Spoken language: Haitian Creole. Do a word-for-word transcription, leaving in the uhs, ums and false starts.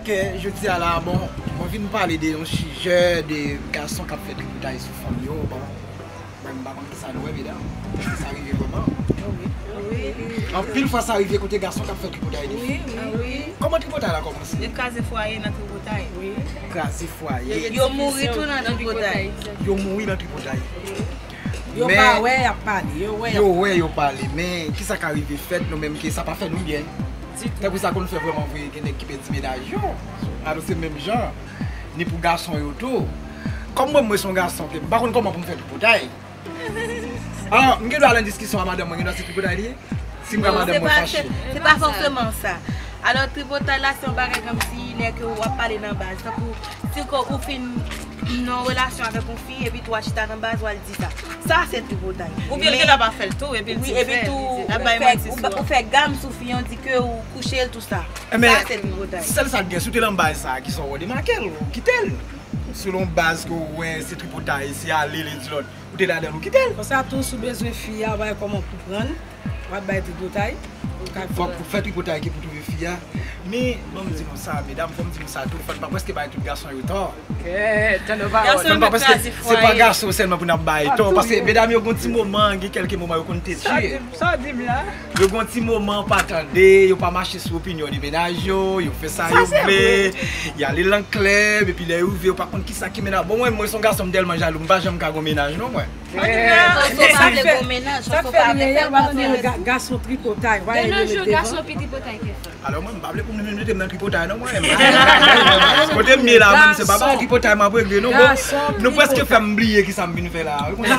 Ok, jodi a la, bon, mwen vin pale de yon sijè de gason k ap fè tripotay sou fanm yo, bon, mwen m pa konn kisa nou wè, medam, èske sa rive vrèman? Anpil fwa sa rive kote gason k ap fè tripotay de fi. Kòman tripotay la kòmanse? Yo kraze fwaye nan tripotay. Kraze fwaye. Yo mouri tou nan tripotay. Yo mouri nan tripotay. Yo pa wè, y ap pale. Yo wè, y ap pale. Yo wè, yo pale. Men kisa ka rive fèt nou menm ke sa pa fè nou byen? Tankou sa konn fè vrèman vre, gen nèg ki pèdi mennaj yo. Alò se menm jan ni pou gason yo tou. Kòm mwen, mwen se yon gason ke m pa konn kòman pou m fè tripotay. Alò, m gen dwa al nan diskisyon a madanm mwen, gen dwa se tripotay li ye? Si m wè madanm mwen fache. Se pa fòseman sa. Alò, tripotay la se yon bagay kòmsi lè ke w ap pale nan baz. Tankou, si ke ou fin nan yon relasyon avèk yon fi, epi tou w al chita nan baz, w al di sa. Sa se tripotay. Oubyen l gen dwa pa fè l tou, epi l di l fè l. L ap bay manti sou ou. Ou fè gam sou fi an, di ke ou kouche l, tou sa. Sa se tripotay. Sèl sa l gen, si w te nan baz sa a, kisa w wè, demake l, ou kite l. Si w nan yon baz ke w wè se tripotay, se ale, li di lòt, ou te ladan l, ou kite l. Konsa tou, si w bezwen fi a, w ap bay kòman pou pran l, w ap bay tripotay. Fòk ou fè tripotay ki pou twouve fi a. Men, ban m di nou sa, medam, fò m di nou sa tou, fò n pa prèske bay tout gason yo tò. Kèt, tande pawòl. Fò n pa prèske, se pa gason sèlman pou n ap bay tò, paske medam yo gon ti moman, gen kèlke moman yo konn tètye. Sa w di m la? Yo gon ti moman pa tande, yo pa mache sou opinyon de mennaj yo, yo fè sa yo vle, y ale nan klèb, epi lè yo rive, yo pa konn kisa ki mennaj. Bon, mwen, mwen se yon gason, m tèlman jalou, m pa janm ka gon mennaj non, mwen. Sa fè li reyèl, w ap tande ga-, gason tripotay, w ap rele devan. Alò, mwen, m pa vle pou m menm mete m nan tripotay non, mwen. Kote m ye la, mwen, se pa bagay tripotay m ap regle non, bon. Nou prèske fè m bliye kisa m vin fè la. Ou konn sa?